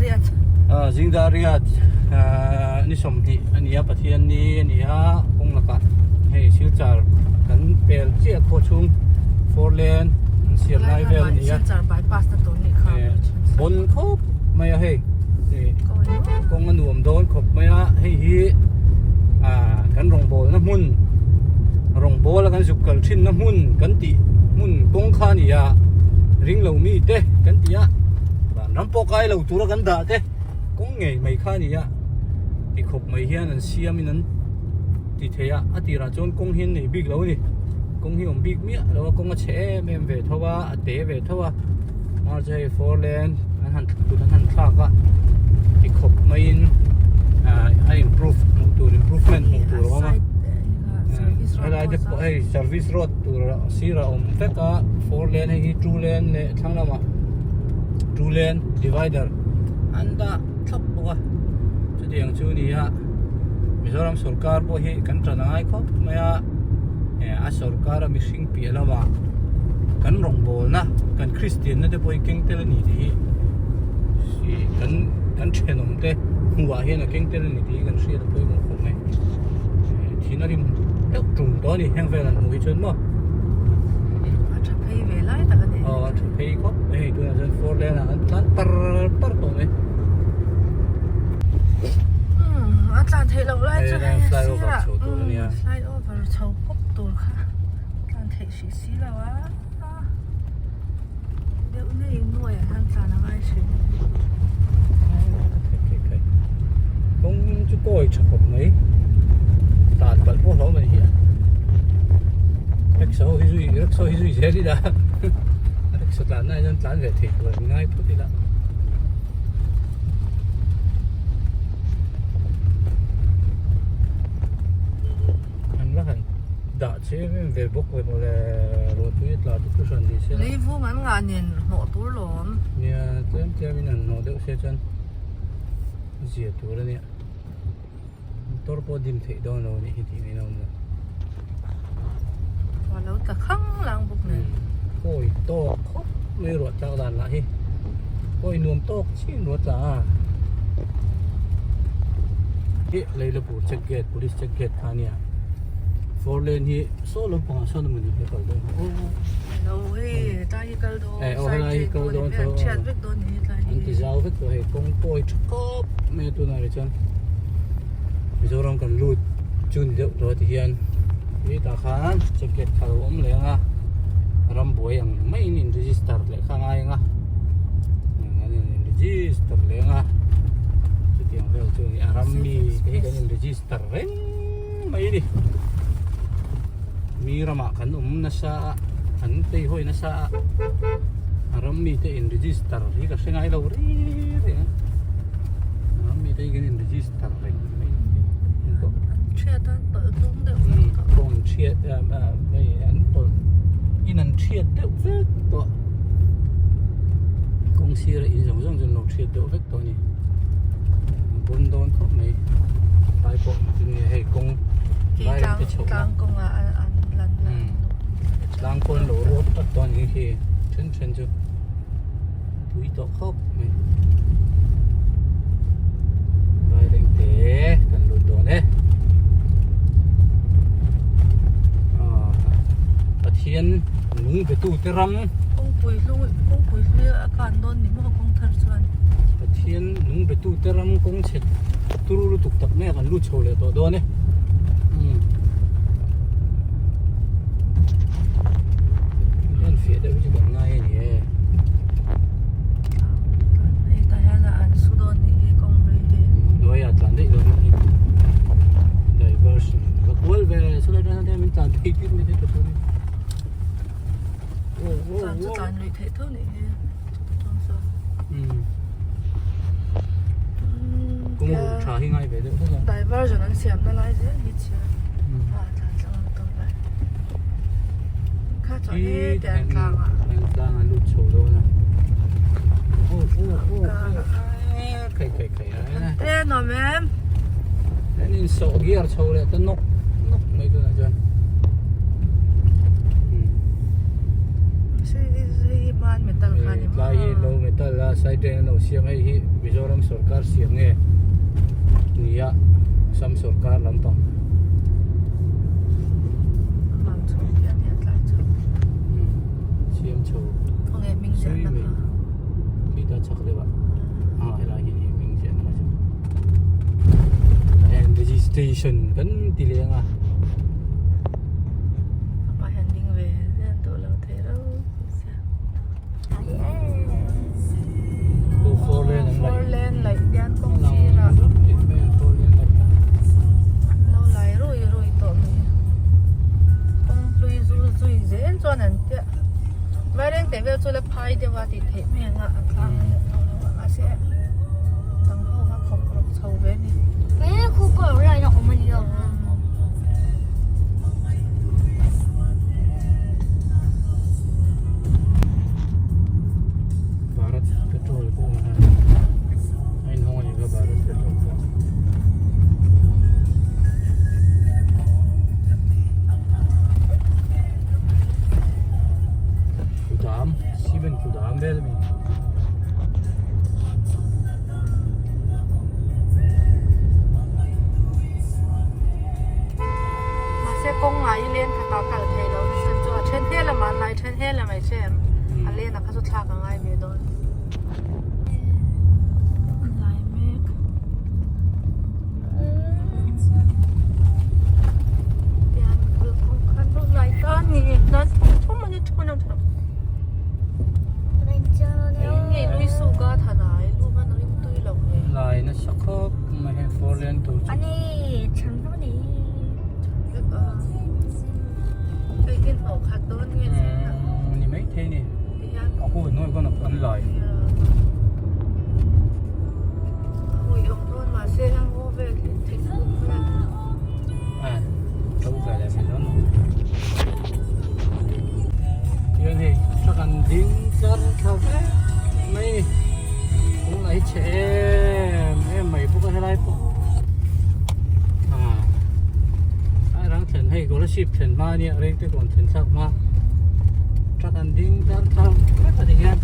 riat. Ah zingdar riat ah ni 20 a ni a Pathian ni a ni a kawng lakah hei Silchar kan pel chiah khawh chhung four lane an siam lai vel a ni a Silchar bypass na tur nih kha bon khawp mai a hei kawng a nuam dawn khawp mai a hei hi ah kan rawngbawl na hmun rawngbawl a kan zuk kal thin na hmun kan tih hmun kawng kha a ni a ring lo mi te kan ti a ram pawh kai lo tura kan dah te kawng ngei mai kha a ni a ti khawp mai hian an siam in an ti thei a a tirah chuan kawng hi an nei bik lo a ni kawng hi awm bik miah lo a kawng a chhe em em ve tho a a te ve tho a mahse hei four lane an han kut an han thlak a ti khawp maiin ah a improve hmuh tur improvement hmuh tur a awm a helai te pawh hei service road tur sirah a awm vek a four lane hei hi two lane leh thlang lamah two lane divider an dah thlap bawk a chutiang chu a ni a Mizoram sorkar pawh hi kan tan a ngai khawp mai a eh a sorkar a mihring piah lamah kan rawngbawlna kan Kristian na te pawh hi keng tel a ni tih hi ih kan kan thenawm te hmuh ah hian a keng tel a ni tih hi kan hriat a pawimawh khawp mai eh thihna rim deuh tum tawh a ni heng vel an hmuh hi chuan maw a tha phei ve lai tak a ni aw a tha phei khawp mai hei tunah chuan four lane ah an tlan par par tawh mai. A tlan theih loh lai chu hei fly over sirah chho tur a nia fly over chho pawp tur kha tlan theih hrih si lo a deuh nei nuai ah hian tlan a ngai thin kawng chu kawi tha khawp mai tlan palh pawh hlauh mai hi a rickshaw hi zui rickshaw hi zui zel ila rickshaw tlan na hian tlan ve thei tur an ngai phawt ila. An la han dah che em em ve bawk ve mawle ruahtui a tla te chu hran ni se la. Lei vung an ngah nen hnawh tur lawm. Nia tlem tlem in an hnawh deuh se chuan zia tur a nia. Motor pawh dim theih dawn lo a nih hi tih ngaihna awm lo. A lo tla khang lang bawk nen. Kawi tawk khawp mai ruah tlak dan lah hi. Kawi nuam tawk chin ruah tla a. Hi Leilapur check gate police check gate kha ania. Four lane hi saw lo pangah sawn emaw ni he kal dawn aw. Lo hei tlai hi kal dawn. Eh aw helai hi kal dawn tho. Thiat vek dawn ni tlai hi. An ti zau vek tawh hei kawng kawi tha khawp mai a tunah hi chuan Mizoram kan lut chu ni deuh tawh ti hian hetah khan check gate kha alo awm leh ang a rambuai ang maiin in register leh kha a ngai ang a an in register leh ang a chutiang vel chu a ni a ram mi te hi kan in register reng mai a ni mi ramah kan awm nasa a an tei hawi nasa a a ram mite in register hi ka hre ngai lo reng reng a a ram mite hi kan in register reng mai a ni an thiat a tawlh tum deuh kawng an thiat a hei an tawlh in an thiat deuh vek tawh kawng sira in zawng zawng chu an lo thiat deuh vek tawh a ni a bun dawn khawp mai tlai pawh engtin nge hei kawng lai lam te chhoh na tlang kawngah an lan na tlang pawn lo ruat tak tawh a ni khi then then chu tui tawh khawp mai vai reng te kan lut dawn e Pathian nung be tu te ram kawngpui hlui kawngpui hlui a kan dawn ni maw kawng thar chuan Pathian nung be tu te ram kawng chhe turu lutuk tak mai a kan lut chho leh tawh dawn e umm en fiah deuh hi chu kan ngai a ni e hei tah hian an su dawn nih hi kawng hlui hi hnuaiah tlan daih dawn a ni diversion va kual ve saw lai atang hian min tlan phei tir mai thei tawh tur a ni. Tlan chu tlan lui theih tho nih hi chuan sawn kawng ruh tha hi ngai ve deuh hlek a diversion an siam na lai zel hi chhia a tlan tlang ang tawp lai kha chuan he tiang tlang ah tiang tlang ah lut chho dawn a oh oh oh khai khai khai a te nuam em an in sawh gear chho leh ta nawk nawk mai tunah chuan. Hman metal kha ni maw? Tlai hi lo metal a side drain an lo siam hei hi Mizoram sorkar siam nge nia Assam sorkar lampang. Mang chho khi a nia tlai chu. Siam chho. Khawnge hming ziahna kha. Khi ta chak deuh a. A helai hi ni hming ziahna kha chu. Heng registration kan ti leng a. Apa hian ding ve zel duh lo thei rau sia. Four lane laih hian kawng sirah an lo lai rui rui tawh mai a. Kawng hlui zul zui zel chuan an piah vaireng teh vel chu la phai deuh a tih theih mai ang a a tlang a lo lo a mahse dang ho kha khawp rawk chho ve a ni. Bharat Petrol pawh a awm a, a inhawng a ni kha Bharat Petrol pawh. Kudam, cement kudam vel a ni. Mahse kawng ngai i len khat ah kal thei lo nasa chu a then he lamah an lai then he lamah i hre em a len a kha chu thlak a ngai ve dawn lai mek tian kalkawng khan lo lai ta a ni nan thum thum a ni thum a ni Ngei lui su ka than a i lu hman rim tui lo hle. Lai nasa khawp mai hei four lane tur chu. Hei hi hnawh khat dawn nge zing a. Ni mai thei ni. A hun hnuai khawn an lai. Ui awm dawn mahse heng ngaw vel hi thingkung vel. A to ve leh mai dawn. Tihian hei truck an ding tlar thla vek mai a ni. Kawng lah hi chhe em em mai bawk a helai pawh a rang thlen hei scholarship thlen hma ania rengte kawn thlen thlak hma truck an ding tlar thla vek a tihian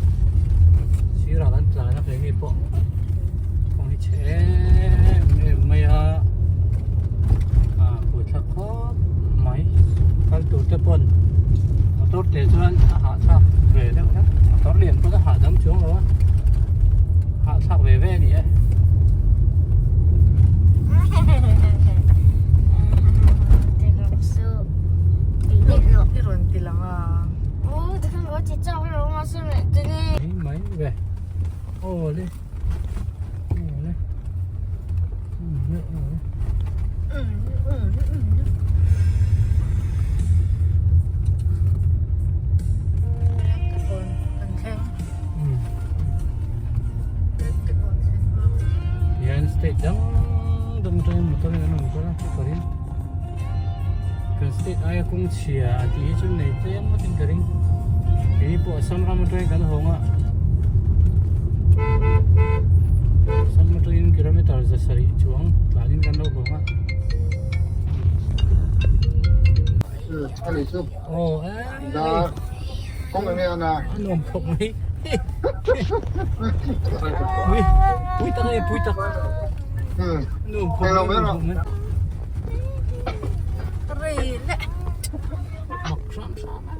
sirah kan tlan a keini pawh kawng hi chhe em em mai a a buaithlak khawp mai kal tur te pawn motor te chuan a hahthlak ve deuh hlek motor lian pawn a hahdam chuang lo a hahthlak ve ve a ni e. I rawn ti lang a. Mai mai ve aw le aw le aw le. Hian state dang dang atangin motor in an rawn kal a ka ring kan state aia kawng chhia a tih hi chu nei tlem ngawtin ka ring keini pawh Assam ram atangin kan hawng a Assam atangin kilometer za sarih chuang tlanin kan lo hawng a. Aw a nuam khawp mai pui pui tak e pui tak nuam khawp mai nuam khawp mai Rei leh mak hram hram a.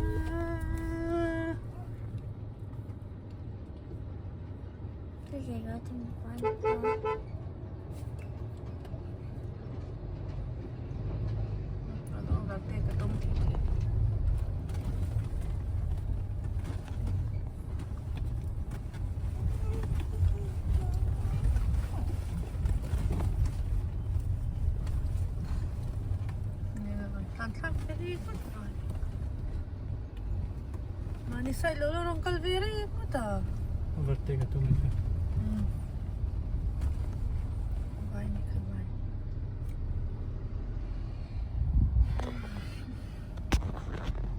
Mahni side lo lo rawn kal ve reng ngawt a. Overtake a tum a ni. Vai ni kha vai.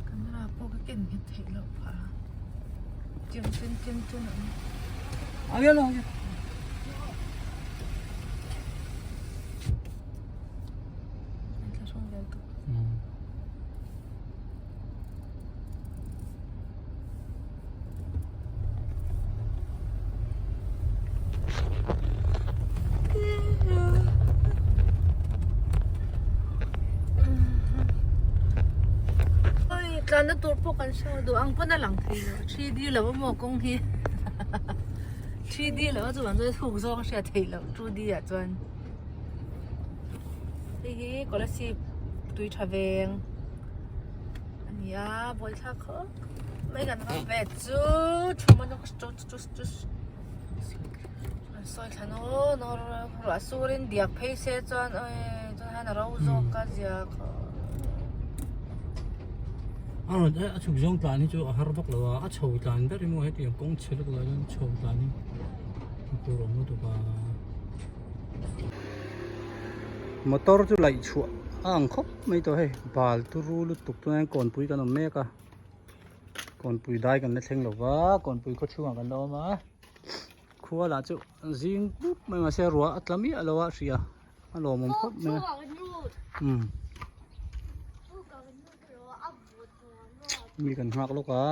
Camera pawh ka ken nghet theih loh phah a. Tiang chen chen chen a awm. A lian lo. Thlahrung vel tawh. Tlanna tur pawh kan hre duh ang pawn a lang thei lo 3D lo a maw kawng hi 3D lo a chuan chuan thuk zawng a hriat theih loh 2D ah chuan hei hi Kolasib tui tha veng a ni a buaithlak khawp mai kan va ve chu thu man an sawi thla naw naw ruah surin diak phei se chuan awi chuan hian a ro zawk a zia kha. A rawn a chhuk zawng tlan hi chu a har vak lo a, a chho tlan ber emaw hetiang kawng chhe lutuk ah hian chho tlan hi a tur awm lutuk a. Motor chu laih chhuah a ang khawp mai tawh hei bal turu lutuk tunah hian kawnpui kan awm mek a kawnpui dai kan la thleng lo va kawnpui khaw chhungah kan la awm a khua lah chu zing pup mai mahse ruah a tla miah lo a hria. A lawmawm khawp mai a umm mi kan nghak lawk a.